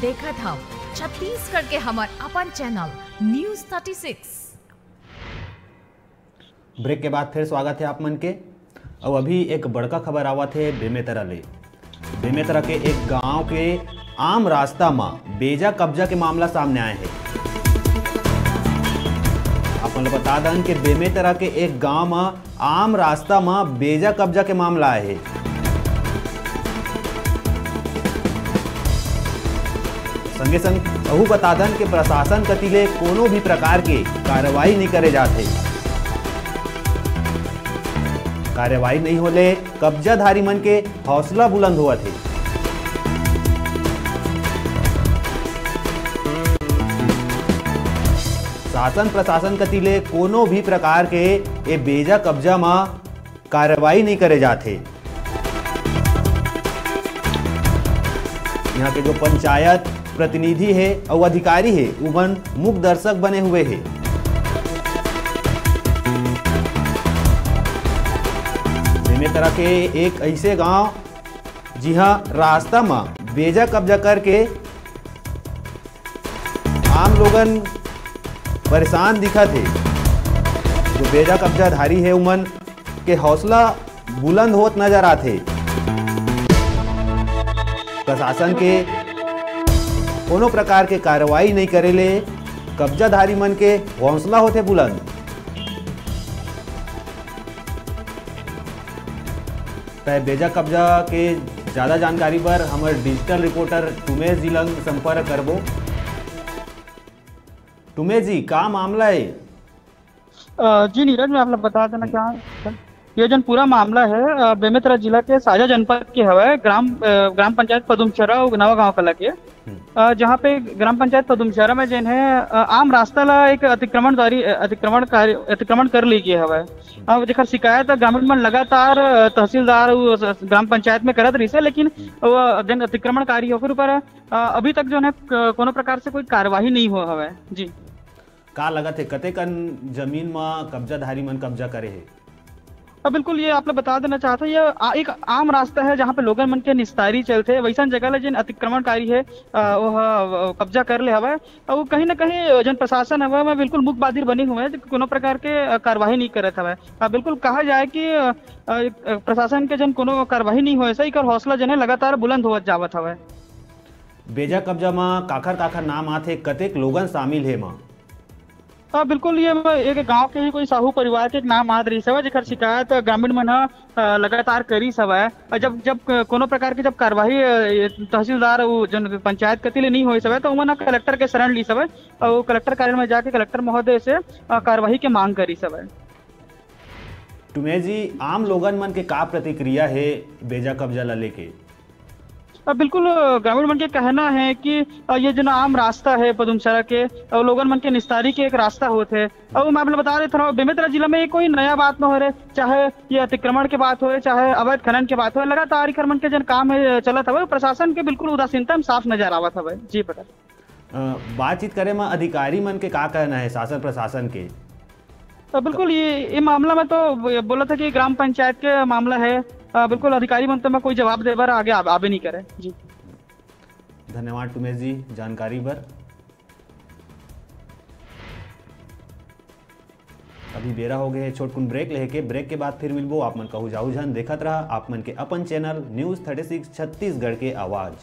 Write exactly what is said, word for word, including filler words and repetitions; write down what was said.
देखत हव छत्तीसगढ़ के हमर अपन channel news thirty six. Break के बाद फिर स्वागत है आप मन के। अउ अभी एक बड़का खबर आवत है बेमेतरा ले। बेमेतरा के एक गांव के आम रास्ता म बेजा कब्जा के मामला सामने आए है। आप मन ल बता दन के बेमेतरा के एक गांव म आम रास्ता म बेजा कब्जा के मामला आए हे। संगे संग अहू बता दन के प्रशासन कति ले कोनो भी प्रकार के कार्रवाई नइ करे जात हे। कार्रवाई नइ होले कब्जाधारी मन के हौसला बुलंद होवत हे। शासन प्रशासन कति ले कोनो भी प्रकार के ए बेजा कब्जा म कार्रवाई नइ करे जात हे। यहाँ के जो पंचायत प्रतिनिधि हे अउ अधिकारी हे, उमन मूक दर्शक बने हुए हे। बेमेतरा के एक ऐसे गांव, जिहां रास्ता म बेजा कब्जा करके आम लोगन परेशान दिखत हे। जो बेजा कब्जाधारी हे, उमन के हौसला बुलंद होत नजर आथे। प्रशासन के कोनो प्रकार के कार्रवाई नइ करे ले कब्जाधारी मन के हौसला होथे बुलंद। तय बेजा कब्जा के ज्यादा जानकारी बर हमर डिजिटल रिपोर्टर टुमेश जी लंग संपर्क करबो। टुमेश जी, का मामला हे? अ, जी नीरज, मैं आप लोग बता देना चाहूँ, ये जन पूरा मामला है, अ, बेमेतरा जिला के साजा जनपद के हवय, ग्राम, अ, ग्राम पंचायत पदुमचरा अउ नवा गांव कला के। अ, जहाँ पे ग्राम पंचायत पदुमचरा में जेन है, अ, आम रास्ता ला एक अतिक्रमण जारी, अ, अतिक्रमण कार्य, अतिक्रमण कर ली गई हवय। अब जेकर शिकायत है, ग्रामीण मन लगातार, अ, तहसीलदार अउ स-, ग्राम पंचायत में करत रहिस है, लेकिन वो जेन अतिक्रमणकारी ओकर ऊपर, अ, अभी तक जो है, क-, कोनो प्रकार से कोई कार्यवाही नहीं हो हवय। जी। का लगत हे, कतेकन जमीन म कब्जाधारी मन कब्जा करे हे? अ, बिल्कुल, ये आप ला बता देना चाहत हूँ, ये आ-, एक आम रास्ता है, जहाँ पे लोगन मन के निस्तारी चलथे। वैसन जगह ले जेन अतिक्रमणकारी है, अ, वो ह-, अ, कब्जा कर ले हवय। अउ कहीं ना कहीं, अ, जन प्रशासन हवय, वह बिल्कुल मूक बाधिर बने हुए हैं, जो कोनो प्रकार के, अ, कार्यवाही नहीं करत हवय। अ, बिल्कुल कहा जाए कि, अ, अ, एक, अ, प्रशासन के जन कोनो कार्यवाही नहीं होए से एकर हौसला जन है लगातार बुलंद होवत जावत हवय। बेजा कब्जा म काखर काखर नाम आथे, कतेक लोगन शामिल हे म? हाँ, बिल्कुल, ये म-, एक गांव के ही कोई साहू परिवार के एक नाम आत रहिस हवय, जेकर शिकायत ग्रामीण मन ह, अ, लगातार करिस हवय। अउ जब, जब क-, कोनो प्रकार के जब कार्यवाही, अ, ये तहसीलदार अउ जन पंचायत कति ले नहीं होइस हवय, तो उमन ह कलेक्टर के शरण लीस हवय अउ कलेक्टर कार्यालय में जाके कलेक्टर महोदय से, अ, कार्यवाही के मांग करिस हवय। टुमेश जी, आम लोगन मन के का प्रतिक्रिया हे बेजा कब्जा ला लेके? अ, बिल्कुल, अ, ग्रामीण मन के कहना है कि, अ, ये जो ना आम रास्ता है पदुमचरा के, अ, लोगन मन के निस्तारी के एक रास्ता होत है। अउ मैं आप ला बता देत हूँ, बेमेतरा जिला में ये कोई नया बात न हो रहे, चाहे ये अतिक्रमण के बात होए, चाहे अवैध खनन के बात होए, लगातार इकर मन के जन काम है, चलत हवे, प्रशासन के बिल्कुल उदासीनता में साफ नजर आवत हवे। जी प्रकाश। अ, बातचीत करे म अधिकारी मन के का कहना है, शासन प्रशासन के? अ, बिल्कुल, ये, ये मामला में तो ब-, बोला था कि ग्राम पंचायत के मामला है। अ, बिल्कुल, अधिकारी मन तो मैं कोई जवाब दे बर आगे आब-, आबे नहीं करे। जी। धन्यवाद टुमेश जी, जानकारी बर। अभी बेरा हो गए है छोटकुन ब्रेक लेके। ब्रेक के बाद फिर मिलबो। आप मन कहू जाऊ झन, देखत रहा आप मन के अपन channel news thirty six Chhattisgarh के आवाज़।